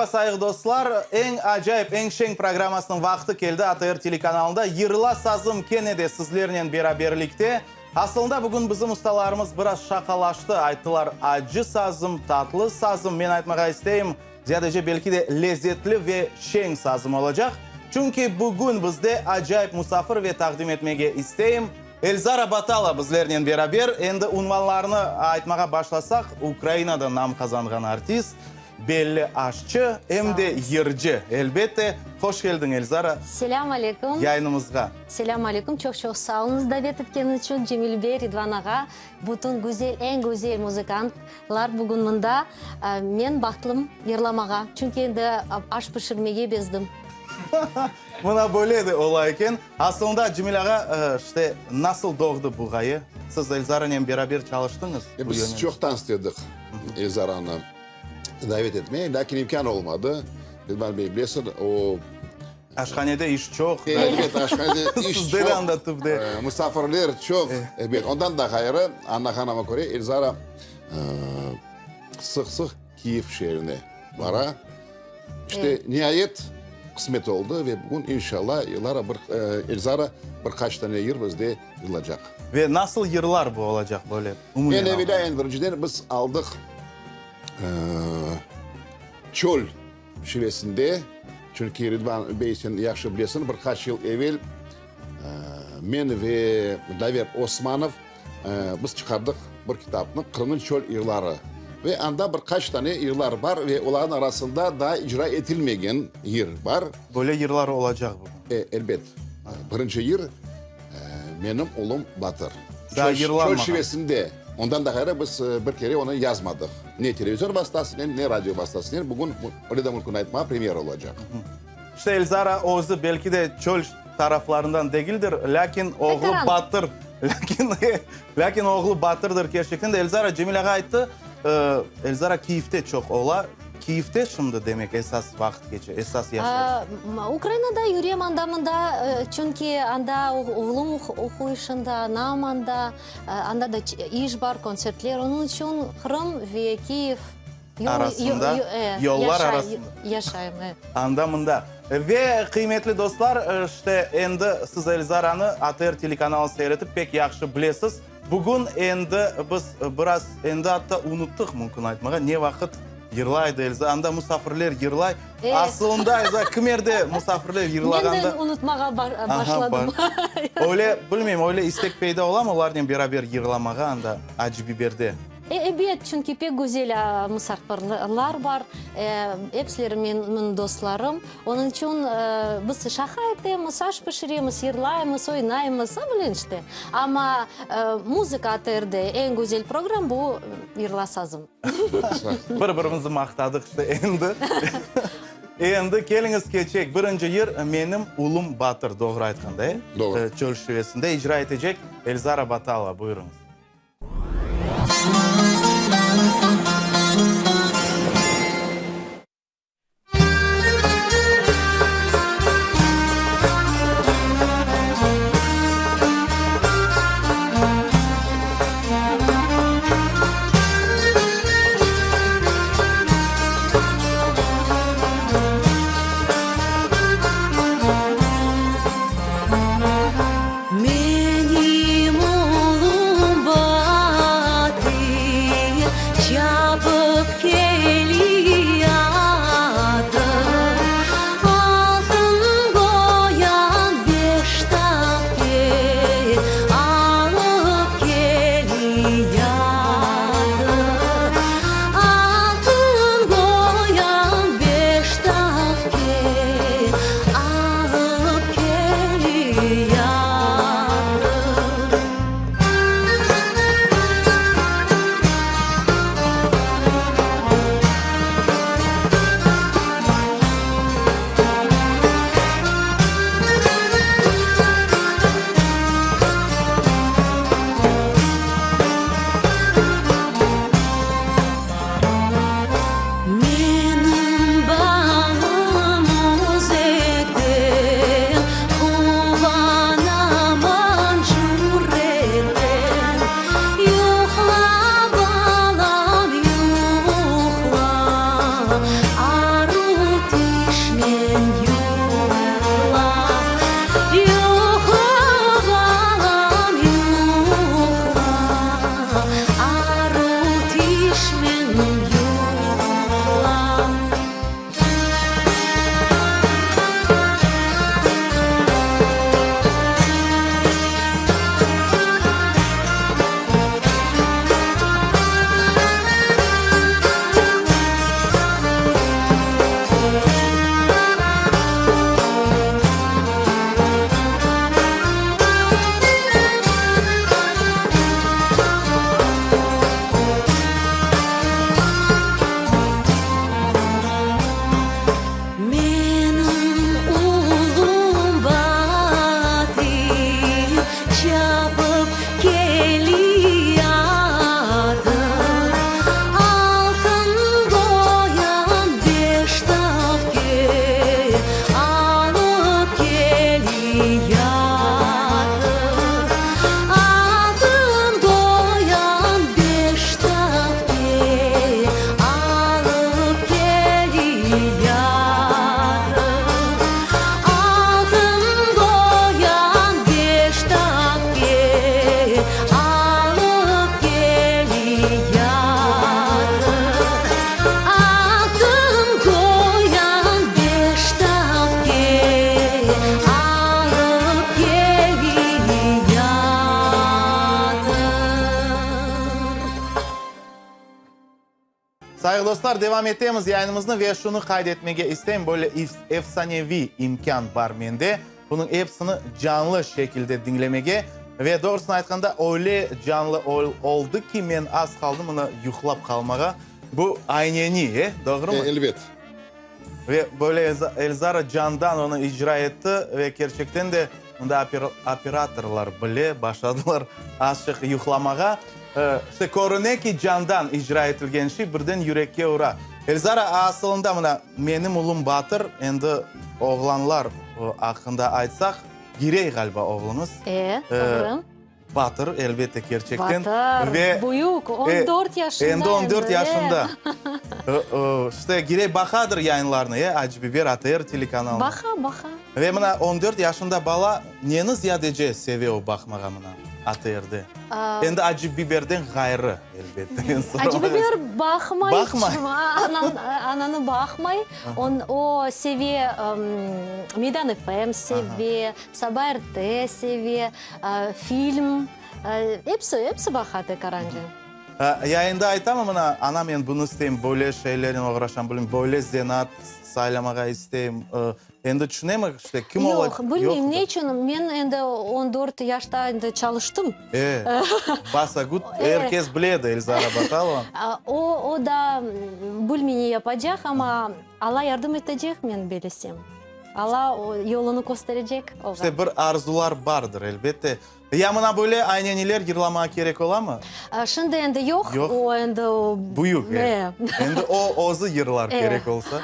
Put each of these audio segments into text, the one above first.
Meraba, sayğı dostlar! Eñ acayip, eñ şeñ programmasınıñ vaqtı keldi, ATR telekanalında Yırla sazım kene de sizlernen beraberlikte. Asılında bugün bizim ustalarımız biraz şaqalaştı, ayttılar, acı sazım, tatlı sazım, men aytmağa isteyim, ziyadece belki de lezetli ve şeñ sazım olacaq. Çünki bugün bizde acayip musafir ve taqdim etmege isteyim, Elzara Batala bizlernen beraber. Endi unvanlarını aytmağa başlasaq, Ukrainada nam qazanğan artist, belli aşçı, em de yırcı, elbette. Hoş keldiñ, Elzara, Selâm aleyküm. yayınımızğa. Selâm aleyküm. Çoq-çoq sağ oluñız davet etkeniñ içün, Cemil bey, Ridvan ağa, bütün güzel, eñ güzel muzıkantlar bugün mında. Men bahtlım yırlamağa, çünki endi aş pişirmege bezdim. Mına böyle de ola eken. Asılında, Cemil ağa, işte, nasıl doğdı bu ğaye? Siz Elzaranen beraber çalıştıñız bu Biz yönelişte. çoqtan istedik Elzaranı davet etmeye, lâkin imkân olmadı. Ridvan bey, bilesiñ, o... Aşhanede iş çoq. Elbet, aşhanede iş çoq. Sizde de anda tübde. Musafirler çoq. Elbet, ondan da ğayrı, añlağanıma köre, Elzara sıq-sıq Kiyev şeerine bara. İşte, niayet, qısmet oldı ve bugün, inşallah, Elzara bir, Elzara bir qaç tane yır bizde yırlacaq. Ve nasıl yırlar bu olacaq, böyle, umumen Eñ evelâ, eñ birinciden biz aldıq çöl şivesinde, çünki Ridvan bey, sen yahşı bilesiñ, bir qaç yıl evel men ve Daver Osmanov Biz çıqardıq bir kitapnı, Qırımnıñ çöl yırları. Ve anda bir qaç tane yırlar bar ve olarnıñ arasında daa icra etilmegen yır bar. Böyle yırlar olacaq bugün? E, elbet. Birinci yır, Menim ulum Batır. Daa yırlanmağan. Çöl şivesinde. Ondan da ğayrı biz bir kere onı yazmadıq. Ne televizor vastasınen, ne radio vastasınen. Bugün, öyle de mümkün aytmağa, premyera olacaq. İşte Elzara özü belki de çöl taraflarından degildir, lâkin oğlu Batır, lâkin, lâkin oğlu Batırdır kerçekten de. Elzara, Cemil ağa ayttı, Elzara Kiyevde çoq ola. Kiyevde şimdi, demek, esas vaqıt keçe, esas yaşayış. Ukrainada yürem anda-mında, çünki anda oğlum oquy şimdi, anam anda, anda da iş bar, kontsertler. Onıñ içün Qırım ve Kiyev. Arasında, yollar arasında. Yaşayım, evet. Anda-mında. Ve, qıymetli dostlar, işte, endi siz Elzaranı ATR telekanalını seyretip pek yahşı bilesiz. Bugün endi biz biraz, endi atta unuttıq, mümkün aytmağa, ne vaqıt yırlaydı Elza. Anda musafirler yırlay. Asılında, Elza, kimerde musafirler yırlağanda. Men de unutmağa başladım. Öyle, bilmeyim, öyle istek peyda olamı olarnen beraber yırlamağa anda Acı Biberde? Ebet, çünki pek güzel musafirler bar, epsileri menim dostlarım. Onıñ içün biz şaqa etemiz, aş pişiremiz, yırlaymız, oynaymız, böyle işte. Amma muzıka ATRde eñ güzel program bu Yırla sazım. Bir-birimizni maqtadıq işte endi. Endi keliñiz keçeyik. Birinci yır Menim ulum Batır, doğru aytqanda, e? Doğru. Çöl şivesinde icra etecek Elzara Batalova. Buyurıñız. Menim oğlum. Sayğı dostlar, devam etemiz yayınımıznı ve şunı qayd etmege isteyim, böyle efsaneviy imkân bar mende, bunıñ episini canlı şekilde diñlemege ve doğrusını aytqanda, öyle canlı oldı ki, men az qaldım mına yuqlap qalmağa, bu ayneni, e, doğrumı? Elbet. Ve böyle Elzara candan onı icra etti ve kerçekten de mında operatorlar bile başladılar azçıq yuqlamağa. İşte, körüne ki, candan icra etilgen şey birden yürekke ura. Elzara, asılında mına menim ulum Batır, endi oğlanlar aqqında aytsaq, Girey ğaliba oğluñız. E, doğru. Batır, elbette, kerçekten. Batır, Ve, büyük, 14 yaşında endi 14 endi, yaşında. İşte, Girey baqadır yayınlarnı, e, Acı Biber ATR telekanalını. Baqa, baqa. Ve mına 14 yaşında bala neni ziyadece seve o baqmağa mına ATRde? Endi Acı Biberden ğayrı, elbette. Acı Biber baqmay. Baqmay. Ananı baqmay. O seve Meydan FM seve, Saba RT seve, film, episi, episi baqa tekaranca. Yayında aytamı mına, ana men bunı isteyim, böyle şeylernen oğraşam, bilmem, böyle zenaat saylamağa isteyim. Endi tüşünemi, işte, kim ola? Yoq, bilmeyim, ne içün, men endi 14 yaşta endi çalıştım. E, basa gut, er kes bile edi Elzara Batalova. O, o da bilmey ne yapacaq, amma Alla yardım etecek, men bilesem. Alla yolunı kösterecek oğa. İşte, bir arzular bardır, elbette. Ya mına böyle ayneniler yırlamağa kerek olamı? Şimdi endi yoq, Yoq. o endi o. Büyük, e. E. Endi o özü yırlar kerek olsa.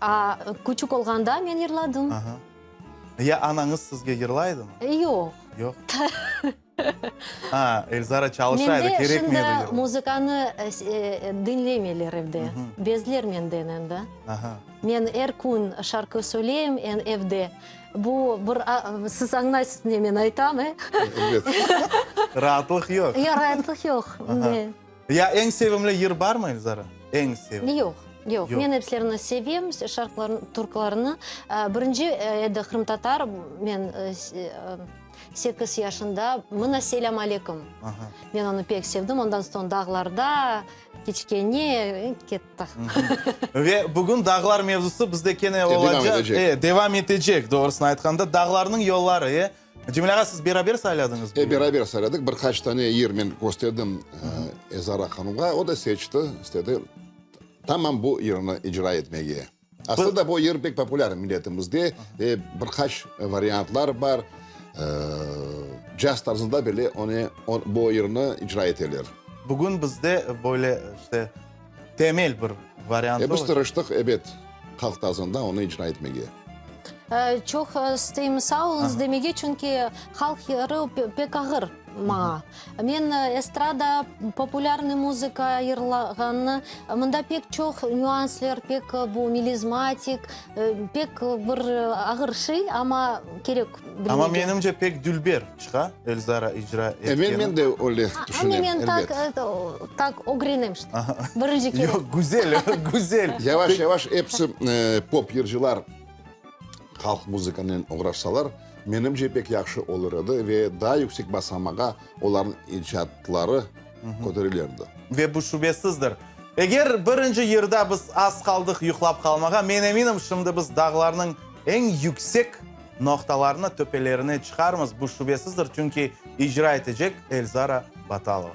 A, küçük olğanda men yırladım. Aha. Ya anañız sizge yırlay edimi? Yoq. Yoq. Ha, Elzara çalışa edi, Mende kerekmey şimdi edi yırlamaq. muzıkanı diñlemeyler evde. Bezler menden endi. Aha. Men er kün şarkı söyleyim evde. Bu bir, siz añlaysız ne men aytam, e? Elbet. Raatlıq yoq. Ya, raatlıq yoq. Ya eñ sevimli yır barmı, Elzara? Eñ sevimli. Yoq, yoq. Men epsilerini sevem, şarkılarnı, türkülarnı. Birinci edi qırımtatar, men sekiz yaşında, Mına selâm aleyküm. Men onı pek sevdim. Ondan soñ dağlarda, kiçkene, ketti. Ve bugün dağlar mevzusı bizde kene olacaq. E, devam etecek, doğrusını aytqanda. Dağlarnıñ yolları, e. Cemil ağa, siz beraber sayladıñız bu E, beraber sayladıq. Bir qaç tane yır men kösterdim Elzara hanımğa. O da seçti, istedi tamam bu yırnı icra etmege. Aslında bu yır pek populâr milletimizde ve bir qaç variantlar bar. Caz tarzında bile onı, bu yırnı icra eteler. Bugün bizde böyle, işte, temel bir variantı E, biz tırıştıq, ebet, halq tarzında onı icra etmege. Çoq isteyim sağ oluñız demege, çünki halq yırı pek ağır maña. Men estrada, populârnıy muzıka yırlağannı, mında pek çoq nüansler, pek bu melizmatik, pek bir ağır şey, amma kerek bilmege. Amma menimce pek dülber çıqa Elzara icra etkeni. E, men de öyle tüşünem, elbet. Amma men tak ögrenem işte, birinci kere. Yoq, güzel, güzel. Yavaş-yavaş episi pop yırcılar halq muzıkanen oğraşsalar, menimce pek yahşı olur edi ve daa yüksek basamağa olarnıñ icatları köterilirdi. Ve bu şübesizdir. Eger birinci yırda biz az qaldıq yuqlap qalmağa, men eminim, şimdi biz dağlarnıñ eñ yüksek noqtalarına, töpelerine çıqarmız, bu şübesizdir, çünki icra etecek Elzara Batalova.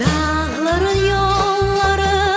Dağların yolları.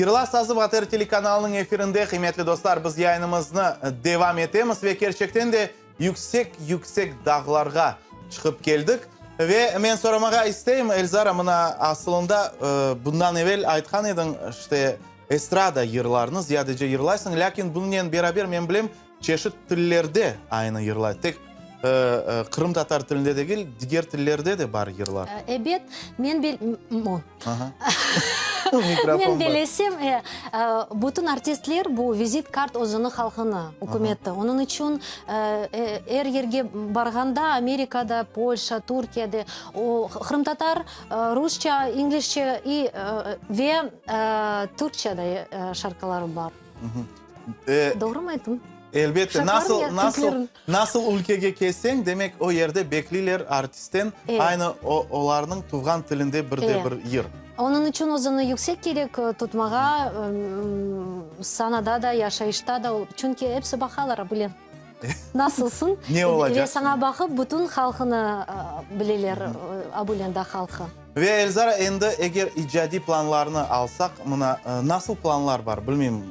Yırla sazım ATR telekanalınıñ efirinde, qıymetli dostlar, biz yayınımıznı devam etemiz ve kerçekten de yüksek-yüksek dağlarğa çıqıp keldik. Ve men soramağa isteyim, Elzara, mına asılında bundan evel aytqan ediñ, işte, estrada yırlarını ziyadece yırlaysıñ, lâkin bunıñnen beraber men bilem, Çeşit tillerde aynı yırlay. Tek qırımtatar tilinde degil, diger tillerde de bar yırlar. Ebet, men bel, men belesem, bütün artistler bu vizit kart özüni halqını, ükümeti. Onıñ içün er yerge barğanda, Amerikada, Polşa, Türkiyede, o, qırımtatar, rusça, inglizce ve türkçe de şarkıları bar. Doğrumı ayttım? Elbette. Nasıl, nasıl, nasıl ülkege kelseñ, demek o yerde bekleyler artistten aynı o, olarnıñ tuvğan tilinde bir de bir yır. Onıñ içün özüni yüksek kerek tutmağa, sanada da, yaşayışta da, çünki episi baqalar, bile, nasılsıñ. Ne olacaq? Ve saña baqıp bütün halqını bileler, Abulenda halqı. Ve Elzara, endi eger icadiy planlarnı alsaq, mına, nasıl planlar bar, bilmeyim,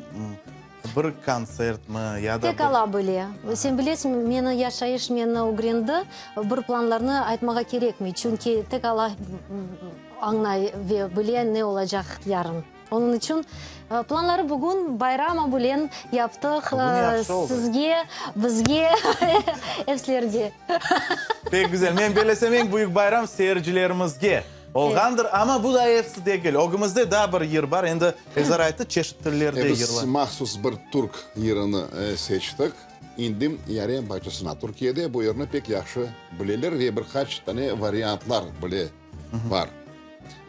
bir kontsertmi ya da Tek Alla bile. Sen bilesiñ, meni yaşayış meni ögrendi, bir planlarnı aytmağa kerekmey, çünki tek Alla añlay ve bile ne olacaq yarın. Onıñ içün planları bugün bayram bilen yaptıq, sizge, bizge, epsilerge. Pek güzel. Men belesem, eñ büyük bayram seyircilerimizge olğandır. Amma bu da episi degil. Ögümizde daa bir yır bar. Endi Elzar ayttı, çeşit tillerde yırlar. Biz mahsus bir türk yırını seçtik. İndim Yarem bağçasına. Türkiyede bu yırnı pek yahşı bileler ve bir qaç tane variantlar bile bar.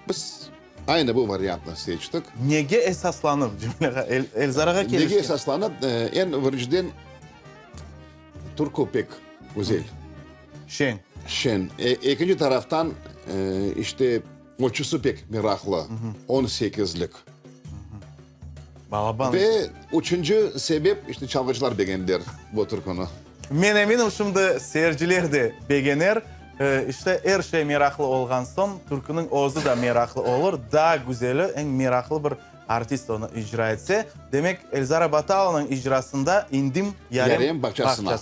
Biz Aynı bu variantnı seçtik. Nege esaslanıp, Cemile ağa, Elzarağa kelişken? Nege esaslanıp, eñ birinciden, türkü pek güzel. Şeñ. Şeñ. Ekinci taraftan, işte, ölçüsi pek meraqlı, on sekizlik. Balaban. Ve üçünci sebep, işte, çalğıcılar begendiler bu türküni. Men eminim, şimdi seyirciler de begener. İşte, er şey meraqlı olğan soñ, türküniñ özü de meraqlı olur. Daa güzeli, eñ meraqlı bir artist onı icra etse. Demek, Elzara Batalovanıñ icrasında İndim yarem bağçasına.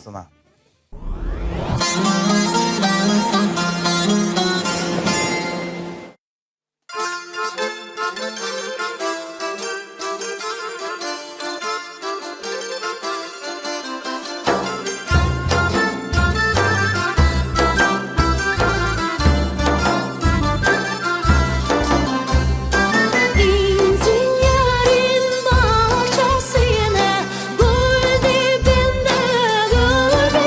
İndim yarem bağçasına, Gül dibinde gül.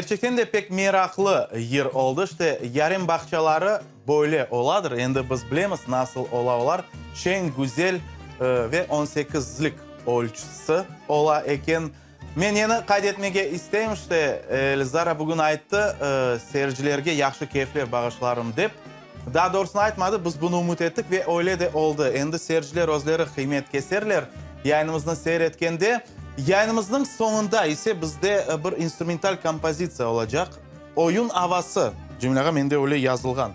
Kerçekten de pek meraqlı yır oldı. İşte, yarem bağçaları böyle oladır. Endi biz bilemiz, nasıl ola olar. Şeñ, güzel ve on sekizlik ölçüsi ola eken. Men neni qayd etmege isteyim, işte, Elzara bugün ayttı, seyircilerge yahşı keyfler bağışlarım dep. Daa doğrusını aytmadı, biz bunı ümüt ettik ve öyle de oldı. Endi seyirciler özleri qıymet keserler yayınımıznı seyir etkende. Yayınımıznıñ soñunda ise bizde bir instrumental kompozitsiya olacaq, Oyun avası. Cemil ağa, mende öyle yazılğan.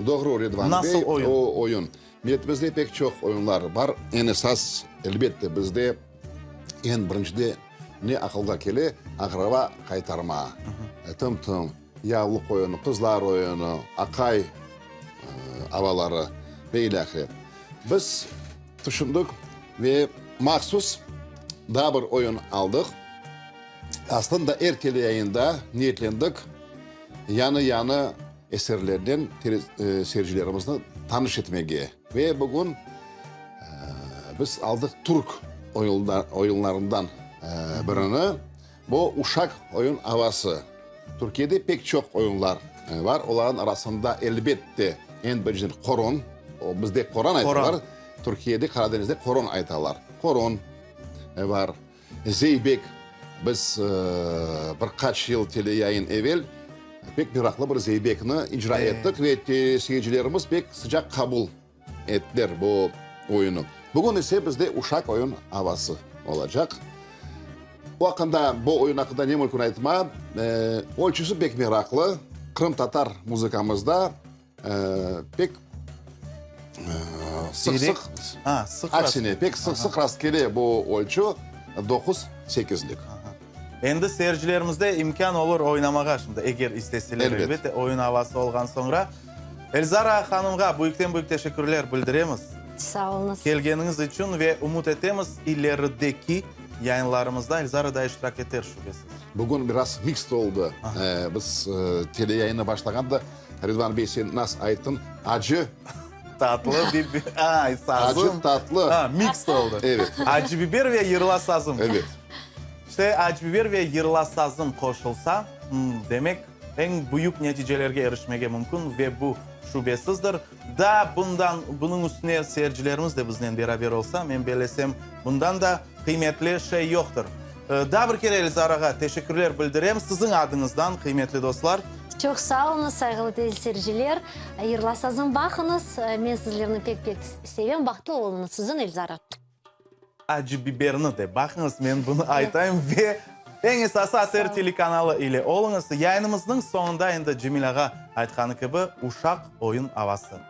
Doğru, Ridvan bey, Nasıl oyun? o oyun. Milletimizde pek çoq oyunlar bar. Eñ esas, elbette, bizde eñ birincide ne aqılğa kele, aqraba qaytarma, tım-tım. Yavluq oyunı, qızlar oyunı, aqay avaları ve ilâhre. Biz tüşündik ve mahsus daa bir oyun aldıq. Aslında er teleyayında niyetlendik yañı-yañı eserlernen seyircilerimizni tanış etmege. Ve bugün biz aldıq türk oyunlarından birini. Bu uşaq oyun avası. Türkiyede pek çoq oyunlar bar, olarnıñ arasında, elbette, eñ birinciden qoron, o bizde qoran aytalar, Türkiyede, Qaradenizde qoron aytalar. Qoron bar, zeybek, biz bir qaç yıl teleyayın evel pek meraqlı bir zeybekni icra ettik ve seyircilerimiz pek sıcaq qabul Ettiler bu oyunı. Bugün ise bizde uşaq oyun avası olacaq. Bu aqqında, bu oyun aqqında ne mümkün aytma. Ölçüsi pek meraqlı. Qırımtatar muzıkamızda pek sıq-sıq, aksine, pek sıq-sıq rastkele bu ölçü, doquz sekizlik. Endi seyircilerimizde imkân olur oynamağa şimdi, eger isteseler, elbette, oyun avası olğan soñra. Elzara hanımğa büyükten-büyük teşekkürler bildiremiz. Sağ oluñız. Kelgeniñiz içün ve ümüt etemiz, ilerideki yayınlarımızda Elzara da iştirak eter, şübesiz. Bugün biraz mikst oldı. Biz teleyayını başlağanda, Ridvan bey, sen nasıl ayttıñ, acı. Tatlı biber, ay, sazım. Acı, tatlı. Ha, mikst oldı. Evet. Acı biber ve yırla sazım. Evet. İşte, acı biber ve yırla sazım qoşulsa, demek, eñ büyük neticelerge erişmege mümkün ve bu şübesizdir. Daa bundan, bunıñ üstüne seyircilerimiz de biznen beraber olsa, men bellesem, bundan da qıymetli şey yoqtır. Daa bir kere Elzarağa teşekkürler bildirem siziñ adıñızdan, qıymetli dostlar. Çoq sağ oluñız, sayğılı teleseyirciler. Yırla sazım baqıñız. Men sizlerni pek-pek sevem. Bahtlı oluñız. Siziñ Elzara. Acı biberni de baqıñız, men bunı aytayım. Ve eñ esası ATR telekanalı ile oluñız. Yayınımıznıñ soñunda endi Cemil ağa aytqanı kibi, uşaq oyun avası.